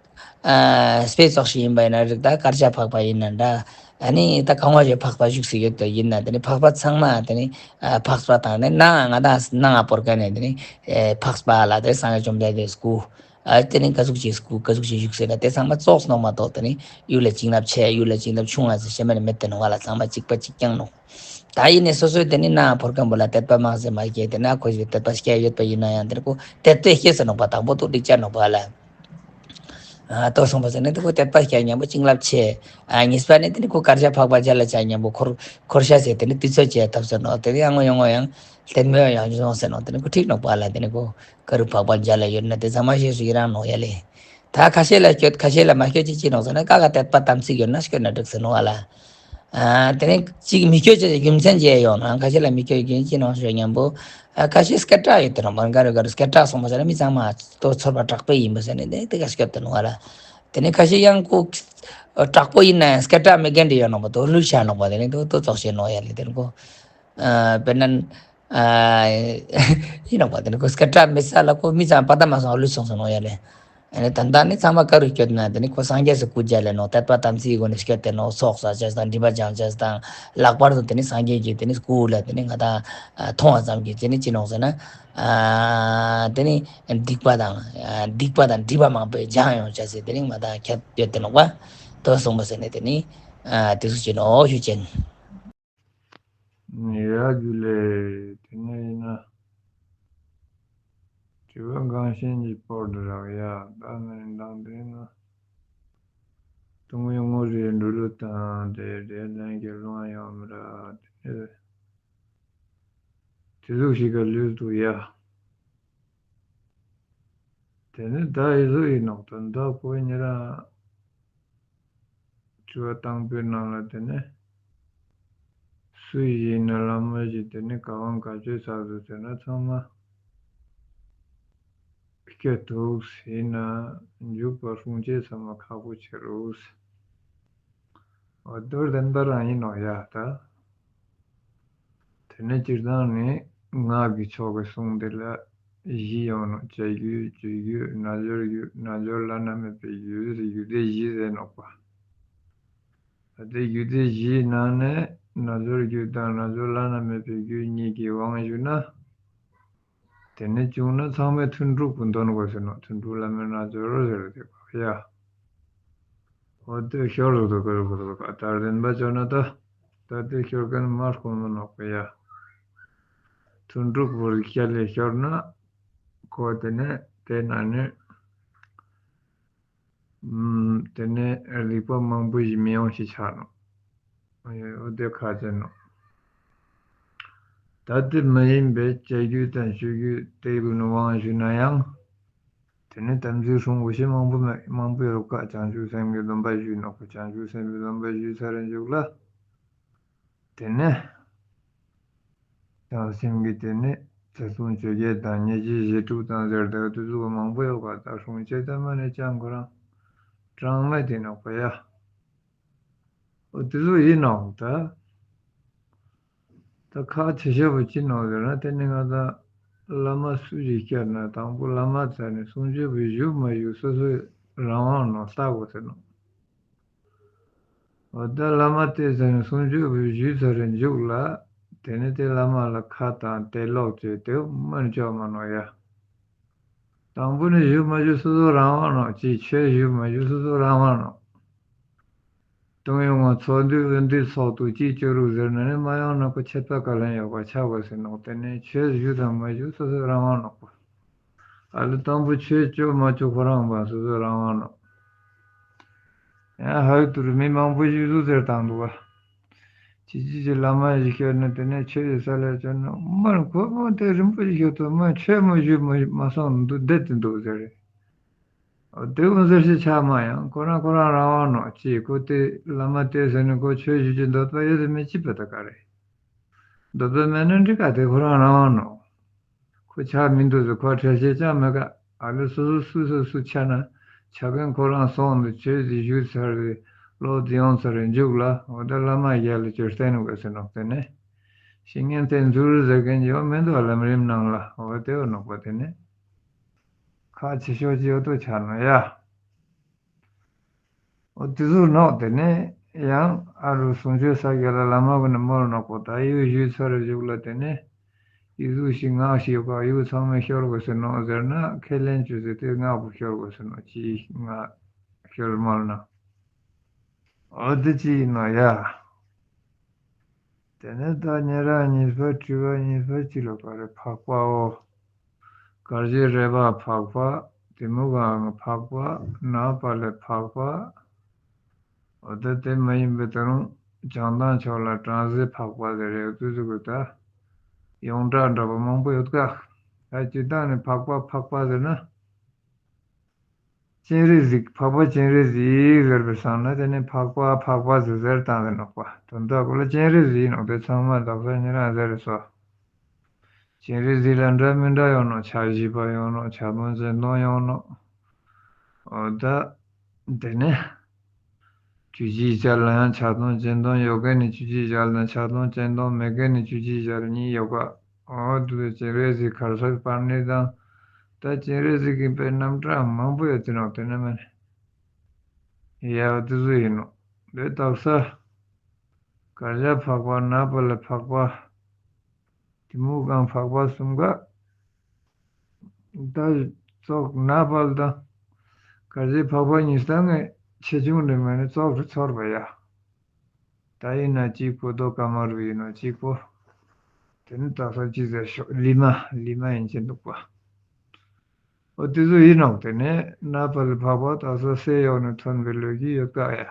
ཨ་དཔེ་ཙོགས་ཤིག་ཡིན་པ་ཡིན་ན་རིགས་ད་བཀའ་བརྒྱ་འཕགས་པ་ཡིན་ན་འདྲ། ཨ་ནི་ད་གང་བ་ཞིག་འཕགས་པ་བཞུགས་སུ་ཡོད་དོ་ཡིན་ན་དེ་ནི་འཕགས་པ་ཚང་མ་དེ་ནི་ཨ་འཕགས་པ་དང་ནི་ནང་ང་དང་ནང་ང་བོར་མཁན་ནི་དེ་ནི་ཨེ་འཕགས་པ་ལ་དེ་སངས་རྒྱས་བཅོམ་ལྡན་འདས་སྐུ། ཨ་དེ་ནི་ག་ཟུག་ཅིག་སྐུ་ག་ཟུག་ཅིག་བཞུགས་ཟེར་ན་དེ་ཚང་མ་ཙོགས་ནོག་མ་གཏོགས་དེ་ནི་ཡུལ་ལ་བྱིན་རླབས་ཆེ་ཡུལ་ལ་བྱིན་རླབས་ཆུང་ང་ཟེར་ཤེས་མེད་ནི་མེད་དེ་ནོག་ང་ལ་ཚང་མ་གཅིག་པ་གཅིག་རྐྱང་ནོག་ད་ཡིན་ནས་སོ་སོའི་དེ་ནི་ནང་ཕོར་ཁན་པོ་ལ་དད་པ་མང་ཟེར་མ་སྐྱེས་དེ་ན་ཁོ་ཞིག་དད་པ་སྐྱེ་ཡོད་པ་ཡིན་ན་ཡང་དེ་ཁོ་དད་པས་སྐྱེས་ཟེར་ནོག་པ། དང་པོ་ཏུ་འགྲིག་ཆ་ནོག་པ་ལ། ཨ་ཏོ་སོང་པ་ཟེར་ནས་དེ་ཁོ་དད་པ་སྐྱེ་མཉམ་པོ་བྱིན་རླབས་ཆེ། ཨ་གཉིས་པ་ནི་དེ་ནི་ཁོ་བསྐལ་བརྒྱ་འཕགས་པ་མཇལ་ལ་བྱ་མཉམ་པོ་འཁོར་འཁོར་ཤ་ཟེར་དེ་ནི་དུས་ཚོད་བྱེད་ཐབས་ཟེར་ནོག་དེ་ནི་ཡང་ངོ་ཡང་ངོ་ཡང་ལྷད་མོ་ཡང་ཡོང་ཟེར་ནོག་དེ་ནི་ཁོ་འགྲིག་ནོག་པ་ལ། དེ་ནི་ཁོ་ག་རུ་འཕགས་པ་མཇལ་ལ་ཡོད་ན་དེ་ཚང་མ་ཤེས་སུ་ཡི་རང་ནོག་ཡ་ལེ། ད་ཁ་ཤས་ལ་སྐྱོད་ཁ་ཤས་ལ་མ་སྐྱོད་ཅི་ཅི་ནོག་ཟེར་ན་ཀ་ཀ་དད་པ་དམ་ཚིག་ཡོད་ན་སྐྱོད་ན་འགྲིག་ཟེར་ནོག་ཨ་ལ། ཨ་དེ་ནས་གཅིག་མི་སྐྱོད་ཅེས་རྒྱུ་མཚན་བརྗེད་ཡོང་ན་ཁ་ཤས་ལ་མི་སྐྱོད་རྒྱུ་མཚན་ཅི་ནོག་ཞུ་མཉམ་པོ། ཨ་ཁ་ཤས་སྐད་གྲགས་ཡོད་དེ་རང་མ་ག་རུ་ག་རུ་སྐད་གྲགས་སོང་མ་ཟེར་ན་མི་ཚང་མ་ཏོ་ཚོར་བ་དྲག་པོ་ཡིན་པ་ཟེར་ནས་དེ་དེ་ག་སྐྱོད་དེ་ནོག་ཨ་ལ། དེ་ནས་ཁ་ཤས་ཡང་ཁོ་དྲག་པོ་ཡིན་ན་ཡང་སྐད་གྲགས་མི་རྒན་འདྲ་ཡོད་ནོག་པ་ཏོ་ལུས་ཤ་ནོག་པ་དེ་ནས་ཏོ་ཏོ་ཙོག་བྱེད་ནོག་ཡ་ལེ་དེ་ནས་ཁོ། ཨ་དཔེར་ན། ཨ་ཡིན་ནོག་པ་དེ་ནི་ཁོ་སྐད་གྲགས་མེད་ས་ལ་ཁོ་མི་ཚང་པ་ད་མ་སོང་ལུས་སོང་སོང་ནོག་ཡ་ལེ། ཨ་ནི་ད་ལྟ་ནི་ཚང་མ་ག་རུ་སྐྱོད་ན་དེ་ནི་ཁོ་སངས་རྒྱས་སུ་སྐུ་མཇལ་ལེ་ནོག་དད་པ་དམ་ཚིག་གི་སྒོ་ནས་སྐྱོད་དེ་ནོག་ཚོགས་བསགས་བྱས་དང་སྒྲིབ་པ་སྦྱང་བྱས་དང་ལྷག་པར་དུ་དེ་ནི་སངས་རྒྱས་ཀྱི་དེ་ནི་སྐུ་ལ་དེ་ནི་ང་དང་མཐོང་བ་ཙམ་གྱིས་དེ་ནི་ཅི་ནོག་ཟེར་ན། ཨ་དེ་ནི་སྡིག་པ་དང་སྡིག་པ་དང་སྒྲིབ་པ་མང་པོས་སྦྱངས་ཡོང་བྱས་ཟེར་དེ་ནི་ང་དང་ཁྱད་ཡོད་དེ་ནོག་པ། དོ་གསུངས་པ་ཟེར་ནས་དེ་ནི་དེ་ཚོ་ཅི་ནོག་ཞུ་ཅན། ཡ་རྒྱུ་ལས་དེ་ནས་ཡིན་ན། དྲི་བ་འགངས་ཤིང་གཉིས་པོ་འདི་རག་ཡ་ད་མི་རིང་དང་དེ་ན། དུང་བའི་ངོ་རིས་འགྲོ་ལུགས་དང་དེ་དེ་ལན་གྱི་ལོང་ཡོང་མི་ར་དེ་ནས། དེ་ཟུག་ཞིག་ག་ལུས་འདུག་ཡ། དེ་ནས་ད་ཡི་ཟུག་ཡིན་ནོག་ད་ད་ཁོ་ཉེ་རང་དྲི་བ་དང་པོའི་ནང་ལ་དེ་ནས་སུ་ཡིན་ན་བླ་མ་ཞིག་དེ་ནས་ག་བང་ག་ཆོས་ཚར་དུ་ཟེར་ན་ཚང་མ་སྐྱོད་འདུག་ཟེར་ན་འཇུག་པ་སྲུང་བྱེད་ཚང་མ་ཁག་པོ་ཆེ་རུག་ཟེར། འོ་དོར་ལྡན་པ་རང་ཡིན་ནོག་ཡ་ད། དེ་ནས་སྤྱིར་བཏང་ནི་སྔགས་ཀྱི་ཕྱོགས་ཀྱི་གསུང་དེ་ལ་བཞི་ཡོང་ནོག་བྱ་རྒྱུད་སྤྱོད་རྒྱུད་རྣལ་འབྱོར་རྒྱུད། རྣལ་འབྱོར་བླ་ན་མེད་པའི་རྒྱུད་ཟེར་རྒྱུད་སྡེ་བཞི་ཟེར་ནོག་པ། ད་དེ་རྒྱུད་སྡེ་བཞིའི་ནང་ནས་རྣལ་འབྱོར་རྒྱུད་དང་རྣལ་འབྱོར་བླ་ན་མེད་པའི་རྒྱུད་གཉིས་ཀྱི་དབང་ཞུས་ན། དེ་ནས་བྱུང་ན་ཚང་མས་ཐུན་དྲུག་པོ་འདོན་དགོས་ཟེར་ནོག་ཐུན་དྲུག་བླ་མེད་རྣལ་འབྱོར་ཟེར་དེ་གོ་ཡ། འོ་དེ་ཤོར་རུ་དུ་ཀ་རུ་ཀ་རུ་ཀ་ད་རིམ་པ་བྱོས་ན་ད། ད་དེ་ཤོར་མཁན་མ་དཀོན་མོ་ནོག་པ་ཡ། ཐུན་དྲུག་པོ་རིགས་བརྒྱ་ལས་ཤོར་ན། ཁོ་དེ་ནས་དེ་ན་ནི། ཨམ། དེ་ནས་རིག་པ་མང་པོ་ཞིག་མི་ཡོང་ཞིག་ཆགས་ནོག། ཨོ་དེ་ཁག་ཆེ་ནོག། ད་དེ་མ་ཡིན་པའི་བྱ་རྒྱུད་དང་ཆོས་བརྒྱུད་དེ་ཀུན་ནས་དབང་ཞུས་ན་ཡང་། དེ་ནས་དམ་ཚིག་སྲུང་དགོས་ཤེས་མང་པོ་མེད། མང་པོ་ཡོད་ཀ། བྱང་ཆུབ་སེམས་ཀྱི་སྡོམ་པ་ཞུས་ནོག་པ། བྱང་ཆུབ་སེམས་ཀྱི་སྡོམ་པ་ཞུས་ཚར་རེ་འཇུག་ལ། དེ་ནས་བྱང་སེམས་ཀྱི་དེ་ནས་ཚེ་སྲུང་ཆོས་བརྒྱད་དང་ཉེར་སྦྱིན་བཞི་དྲུག་དང་ཟེར་ཏེ་དེ་ཚོ་མང་པོ་ཡོད་ཀ། ད་སྲུང་བྱེད་ཙམ་མ་ནས་ཅང་ཁོ་རང་གྲངས་མེད་དེ་ནོག་པ་ཡ། འོ་དེ་ཚོ་ཡིན་ནོག་ད། ད་ཁག་ཆེ་ཤོས་པོ་ཅི་ནོག་ཟེར་ན། དེ་ནི་ང་ད་བླ་མ་སུ་ཞིག་བསྐྱར་ན་དང་པོ་བླ་མ་ཚ་ནས་གསུང་ཆོས་པོ་ཞུ་མ་ཞུ་སོ་སོའི་རང་དབང་ནོག། ལྟ་དགོས་ཟེར་ནོག། འོ་ད་བླ་མ་དེ་ཚ་ནས་གསུང་ཆོས་པོ་ཞུས་ཚར་རེ་འཇུག་ལ། དེ་ནི་དེ་བླ་མ་ལ་ཁ་བཏང་དེ་ལོག་བྱས་དེ་མར་འཇོག་མ་ནོག་ཡ། དང་པོ་ནས་ཞུ་མ་ཞུ་སོ་སོ་རང་དབང་ནོག། ཅིག་ཆོས་ཞུ་མ་ཞུ་སོ་སོ་རང་དབང་ནོག། གཏོང་ཡོང་བ་ཚོགས་འདུའི་འོས་འདུའི་ཚོགས་འདུ་གཅིག་བཅུ་དྲུག་ཟེར་ན་ནི་མ་ཡོང་ན་ཁོ་ཆད་པ་ག་ལེན་ཡོད་པ་ཆགས་པ་ཟེར་ནོག། དེ་ནས་ཆོས་ཞུ་དང་མ་ཞུ་སོ་སོ་རང་དབང་ནོག་པ། ཨ་ལེ་དང་པོ་ཆོས་བཅོ་མ་བཅོ་ཁོ་རང་པ་སོ་སོ་རང་དབང་ནོག། ཡང་ཧ་ཡུ་ཏུ་རུ་མི་མང་པོ་ཞིག་ཟུག་ཟེར་བཏང་འདུག་བ། ཅི་ཅི་ཅི་བླ་མ་ཞིག་ཤོད་ན་དེ་ནས་ཆོས་ཡི་ས་ལ་བཅོ་ན་མར་ཁོ་མོ་དེ་རིན་པོ་ཞིག་ཤོད་དུ་མ་ཆོས་མ་ཞུ་མ་མ་སོང་འདུག་བསྡད་དེ་འདུག་ཟེར། འོ་དེ་འོ་ཟེར་ཞིག་ཆགས་མ་ཡང་ཁོ་རང་ཁོ་རང་རང་དབང་ནོག་ཅེས་ཁོ་དེ་བླ་མ་དེ་ཟེར་ནས་ཁོ་ཆོས་ཞུ་རྒྱུ་འདོད་པ་ཡོད་དེ་མེད་ཅི་པ་ད་ག་རེད། འདོད་པ་མེད་ན་འགྲིག་ག་དེ་ཁོ་རང་རང་དབང་ནོག། ཁོ་ཆགས་མི་འདུག་ཟེར་ཁོ་ཁྲེལ་བཤད་ཅང་མེད་ག། ཨ་ལེ་སོ་སོ་སུ་སོ་སུ་ཆགས་ན་ཆགས་མཁན་ཁོ་རང་སོང་འདུག་ཆོས་དེ་ཞུས་ཚར་རེད། ལོག་དེ་ཡོང་ཚར་རེད་འཇུག་ལ་འོ་ད་བླ་མ་ཡར་ལ་བཅོས་བསྟན་དགོས་ཟེར་ནོག་དེ་ནས། བཤེས་གཉེན་བསྟེན་ཚུལ་ཟེར་མཁན་ཡོད་མི་འདུག་ལམ་རིམ་ནང་ལ་འོ་དེ་འོ་ནོག་པ་དེ་ནས། ཁག་ཆེ་ཤོས་ཅིག་ཡོད་དོ་ཆགས་ན་ཡ། འོ་དེ་ཚོ་ནོག། དེ་ནས་ཡང་ཨ་རུ་གསུང་ཆོས་ས་ག་ལ་བླ་མ་ཀུན་ནས་མོལ་ནོག་པོ་ད་ཡུལ་ཞུས་ཚར་རེ་བཞུགས་ལ་དེ་ནས་ཡུལ་གཟུགས་ཤིག་ངག་ཤིག་ཡོད་ག་ཡུལ་ཚང་མས་ཤོར་དགོས་ཟེར་ནོག་ཟེར་ན་ཁས་ལེན་བྱོས་ཟེར་དེ་ངག་པོ་ཤོར་དགོས་ཟེར་ནོག་ཅིག་ངག་ཤོར་མོལ་ན། འོ་དེ་ཅི་ཡིན་ནོག་ཡ། དེ་ནས་ད་ཉེ་རང་གཉིས་པ་དྲི་བ་གཉིས་པ་ཅི་ལ་ག་རེ་འཕགས་པའོ། དཀར་ཞིང་རལ་པ་འཕགས་པ། གཏི་མུག་གང་འཕགས་པ། ནག་པ་ལས་འཕགས་པ། འོ་ད་དེ་མ་ཡིན་པའི་ད་རུང་བྱང་ཐང་ཕྱོགས་ལ་བྲམ་ཟེ་འཕགས་པ་ཟེར་རེད་དུས་ཟེར་དགོས་ད། ཡོངས་གྲགས་འདྲ་པོ་མང་པོ་ཡོད་ཀ། ད་སྤྱིར་བཏང་ནས་འཕགས་པ་འཕགས་པ་ཟེར་ན། སྤྱན་རས་གཟིགས་འཕགས་པ་སྤྱན་རས་གཟིགས་ཟེར་བའི་སང་ན་དེ་ནི་འཕགས་པ་འཕགས་པ་ཟེར་ཟེར་བཏང་ཟེར་ནོག་པ། དོན་དག་པོ་ལ་སྤྱན་རས་གཟིགས་ནོག་དེ་ཚང་མ་དག་ས་ཉེ་རང་ཟེར་རེད་སོ། སྤྱན་རས་གཟིགས་ལ་འདྲ་མི་འདྲ་ཡོང་ནོག་ཕྱག་བཞི་པ་ཡོང་ནོག་ཕྱག་སྟོང་སྤྱན་སྟོང་ཡོང་ནོག་འོ་ད། དེ་ནས། བཅུ་གཅིག་ཞལ་ལ་ཡང་ཕྱག་སྟོང་སྤྱན་སྟོང་ཡོད་མཁན་ནི་བཅུ་གཅིག་ཞལ་དང་ཕྱག་སྟོང་སྤྱན་སྟོང་མེད་མཁན་ནི་བཅུ་གཅིག་ཞལ་གཉིས་ཡོད་ཀ། འོ་དེ་ཚོ་སྤྱན་རས་གཟིགས་གར་ས་པར་ནི་དང་། ད་སྤྱན་རས་གཟིགས་ཀྱི་དཔེ་རྣམ་གྲངས་མང་པོ་ཡོད་དེ་ནོག་དེ་ནས་མ་ནི། ཡ་དེ་ཚོ་ཡིན་ནོག་དེ་དག་ས། དཀར་ཞ་འཕགས་པ་ནག་པ་ལས་འཕགས་པ། གཏི་མུག་གང་འཕགས་པ་གསུམ་ཀ། ད་ཙོག་ནག་པ་ལ་དང་། དཀར་ཞ་འཕགས་པ་གཉིས་སྟངས་ངས་ཆེ་ཆུང་འདྲ་མ་ནི་ཙོག་རུ་ཚོར་བ་ཡ། ད་ཡིན་ན་གཅིག་པོ་རྡོ་ཀ་མ་རུ་ཡིན་ནོ་གཅིག་པོ། དེ་ནི་དག་ས་གཅིག་ཟེར་ཤོག་ལི་མ་ལི་མ་ཡིན་གྱི་འདུག་པ། འོ་དེ་ཚོ་ཡིན་ནོག་དེ་ནས་ནག་པ་ལས་འཕགས་པ་དག་ས་སའི་འོག་ནས་ཐོན་པའི་ལོ་རྒྱུས་ཡོད་ཀ་ཡ།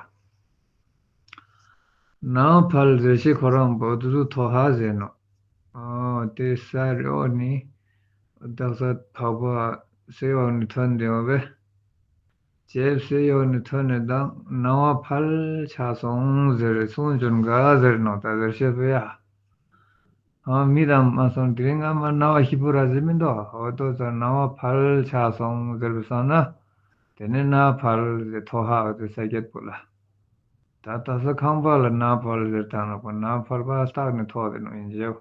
ནག་ཕལ་ཟེར་ཤེས་ཁོ་རང་པོ་དེ་ཚོ་ཐོ་ཧ་ཟེར་ནོག་འོ་དེ་ས་རི་འོག་ནས་དག་ས་འཕགས་པ་སའི་འོག་ནས་ཐོན་དེ་འོ་བས། ཅེབ་སེ་ཡོ་ནི་ཐོན་ནས་དང་སྣང་བ་ཕལ་ཆགས་སོང་ཟེར་གསུང་བྱོན་ག་ཟེར་ནོ་ད་ཟེར་བཤད་པ་ཡ། ཨ་མི་དང་མ་སོང་དེ་རིང་ང་མ་སྣང་བ་ཞིབ་པོ་ར་ཟེར་མི་འདུག་འོ་དོ་ཚོ་སྣང་བ་ཕལ་ཆགས་སོང་ཟེར་བ་སང་ན། དེ་ནས་སྣང་ཕལ་ཟེར་ཐོ་ཧ་འོ་དེ་ས་རྒྱད་པོ་ལ། ད་ད་ས་ཁང་པ་ལ་སྣང་ཕལ་ཟེར་དང་ནོ་པ་སྣང་ཕལ་པ་སྟག་ནས་ཐོག་དེ་ནོ་ཡིན་ཅེའོ།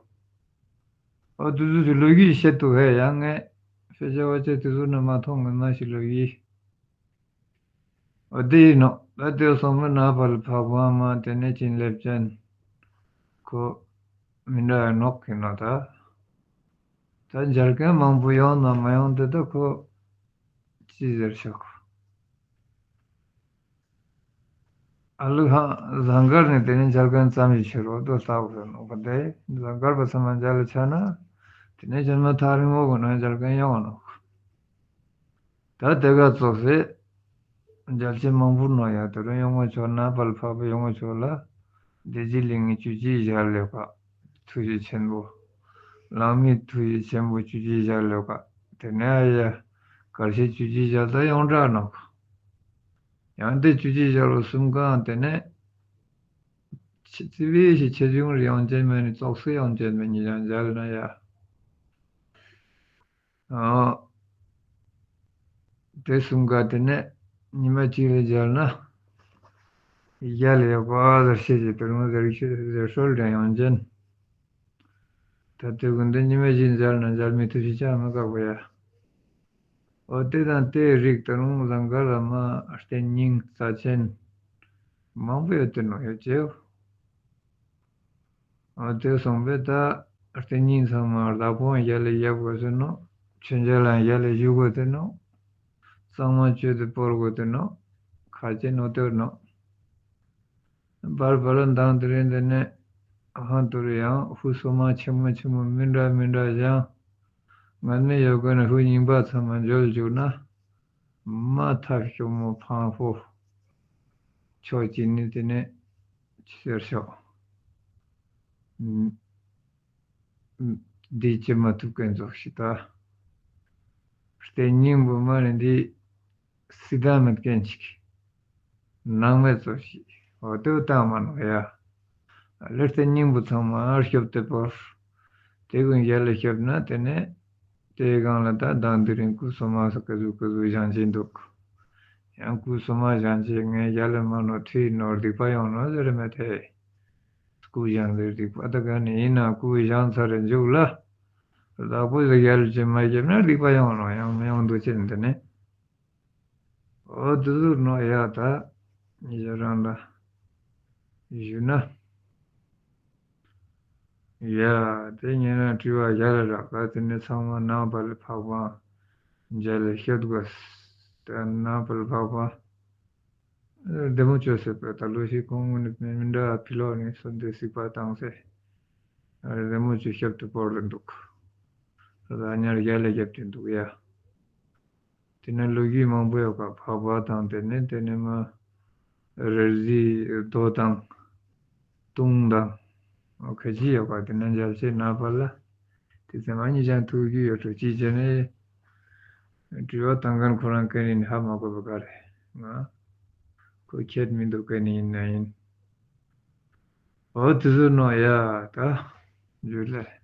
འོ་དུ་དུ་དུ་ལོ་རྒྱུས་བཤད་འདུག་ཧེ་ཡང་ངས་ཕལ་ཆེ་བ་ཅེ་དུ་དུ་ནས་མ་མཐོང་ངོ་མ་ཞིག་ལོ་རྒྱུས། འོ་དེ་ཡིན་ནོ། ད་དེ་སོང་མི་ན་བར་འཕགས་པ་མ་དེ་ནས་བྱིན་རླབས་ཅན། ཁོ་མི་འདྲ་ཡ་ནོག་གི་ནོ་ད། ད་མཇལ་མཁན་མང་པོ་ཡོང་ན་མ་ཡོང་དེ་ད་ཁོ་ཅི་ཟེར་ཤག་ཨ་ལུ་ཧང་ཟངས་དཀར་ནས་དེ་ནས་མཇལ་མཁན་ཙམ་ཞིག་ཕྱིར་རོ་དོ་ལྟ་བུ་རེད་ནོ་ག་དེ་ཟངས་དཀར་པ་ཚང་མ་མཇལ་ལ་ཆ་ན། དེ་ནས་ཅུང་མ་ཐག་རིང་མོ་གི་ནང་མཇལ་མཁན་ཡོང་ནོ། ད་དེ་ག་ཙོགས་སེ། མཇལ་ཆེན་མང་པོ་ནོ་ཡ་དེ་རུ་ཡོང་ངོ་ཆོག་ན་པལ་འཕགས་པ་ཡོང་ངོ་ཆོག་ལ། བདེ་སྐྱིད་གླིང་གི་བཅུ་གཅིག་ཞལ་ལས་ཀ་ཐུགས་རྗེ་ཆེན་པོ། གླང་མའི་ཐུགས་རྗེ་ཆེན་པོ་བཅུ་གཅིག་ཞལ་ལས་ཀ་དེ་ནས་ཡ། གར་ཞེ་བཅུ་གཅིག་ཞལ་ད་ཡོངས་གྲགས་ནོ། ཡང་དེ་བཅུ་གཅིག་ཞལ་ལོ་གསུམ་གང་དེ་ནས། ཆེ་བའི་ཞིག་ཆེ་ཆུང་རེ་ཡང་ཅན་མེད་ནི་ཙོག་སེ་ཡང་ཅན་མེད་ཉི་ལང་མཇལ་ན་ཡ། ཨོ། དེ་གསུམ་ག་དེ་ནས་ཉི་མ་གཅིག་ལ་མཇལ་ན། ཡ་ལ་ཡ་གོ་ཨ་ཟེར་ཤེས་ཀྱི་དུ་རུང་ཟེར་ཤེས་ཟེར་ཧྲོལ་དྲན་ཡང་ཅན། ད་དེ་ཀུན་ཏུ་ཉི་མ་བཞིན་མཇལ་ན་མཇལ་མི་ཐུབ་ཞིག་ཅང་མི་དཀའ་བ་ཡ། འོ་དེ་དང་དེའི་རིགས་ད་རུང་ཟངས་དཀར་བླ་མ་རྟེན་རྙིང་རྩ་ཆེན་མང་པོ་ཡོད་དེ་ནོ་ཡོད་ཅེའོ། འོ་དེ་སོང་པས་ད་རྟེན་རྙིང་ཚང་མ་བདག་པོའང་ཡ་ལ་ཡབ་དགོས་ཟེར་ནོ། མཆོད་མཇལ་ལའང་ཡ་ལ་ཞུ་དགོས་དེ་ནོ། གཙང་མ་བཅོས་ཏེ་སྤོར་དགོས་དེ་ནོ། ཁ་ཆེ་ནོ་དེ་ནོ། བར་བར་ལ་མདང་དེ་རིང་འདི་ནས་ཧང་དུ་རུ་ཡང་ཧུ་སོ་མ་ཆེན་མོ་ཆེན་མོ་མི་འདྲ་མི་འདྲ་བཞེངས། ང་ནི་ཡོད་གི་ནི་ཧུ་རྙིང་པ་ཚང་མ་འཇོལ་བཅུག་ན། མ་ཐབས་སྐྱོ་མོ་ཕང་ཧོ། ཕྱོགས་གཅིག་ནས་དེ་ནས་ཅི་ཟེར་ཤོག་འདི་བྱེད་མ་ཐུབ་མཁན་ཙོགས་ཤིག་ད། རྟེན་རྙིང་པོ་མ་ནི་འདི། སྲིད་དང་མེད་མཁན་ཅིག་ནང་མེད་ཙོགས་ཤིག་འོ་དེ་བཏང་མ་ནོ་ཡ། ལེར་རྟེན་རྙིང་པོ་ཚང་མ་སྐྱོབ་སྟེ་བོར། དེ་ཀུན་ཡ་ལ་སྐྱོབ་ན་དེ་ནས། དེའི་སྒང་ལ་ད་མདང་དེ་རིང་སྐུ་སོ་མ་སོགས་ཀ་ཟུག་ཀ་ཟུག་བཞེངས་བྱས་འདུག་ཡང་སྐུ་སོ་མ་བཞེངས་བྱས་ངས་ཡ་ལ་མ་ནོ་ཁྲིད་ནོར་སྡིག་པ་ཡོང་ནོ་ཟེར་མེད་དེ། སྐུ་བཞེངས་ཟེར་སྡིག་པ་ད་ག་ནས་ཡིན་ན་སྐུ་བཞེངས་ཚར་རེ་མཇུག་ལ། བདག་པོ་ཟེར་ཡ་ལ་ཅི་མ་བྱས་ན་སྡིག་པ་ཡོང་ནོ་ཡང་མི་ཡོང་འདུག་ཅེས་འདི་ནས། འོ་དེ་ཟུར་ནོ་ཡ་ད། ཉེ་ཆར་རང་ལ་ཞུ་ན། ཡ། དེ་ཉེ་རང་དྲི་བ་ཡ་ལ་རག་ག་དེ་ནས་ཚང་མ་ནང་པ་ལ་འཕགས་པ་མཇལ་ལ་ཤོད་དགོས། དེ་ནང་པ་ལ་འཕགས་པ། བདེ་མོ་བཅོས་ཟེར་བས་ད་ལོ་ཞིག་གོང་ངོ་ནས་མི་འདྲ་ཕི་ལོག་ནས་སོ་འདི་སིག་པ་བཏང་སེ། བདེ་མོ་བཅོས་ཤོད་དུ་བོར་ལ་འདུག་ད་ཉར་ཡ་ལ་རྒྱབ་དེ་འདུག་ཡ། དེ་ནས་ལོ་རྒྱུས་མང་པོ་ཡོད་པ་འཕགས་པ་དང་དེ་ནས་དེ་ནས་མ། ར་རྫི་རྡོ་དང་། དུང་དང་། ཁ་ཅིག་ཡོད་པ་དེ་ནས་མཇལ་ཆེ་ན་པ་ལ། དེ་ཚེ་མ་གཉིས་ཀྱང་ཐུག་རྒྱུ་ཡོད་འགྲོ་ཅི་བྱས་ནས། དྲི་བ་བཏང་མཁན་ཁོ་རང་སྐད་ནས་ཧ་མ་གོ་བ་ག་རེ། ང་། ཁོ་ཁྱད་མི་འདུག་སྐད་ནས་ཡིན་ན་ཡིན། འོ་དེ་ཚོ་ནོ་ཡ་ད། ཇུ་ལེ།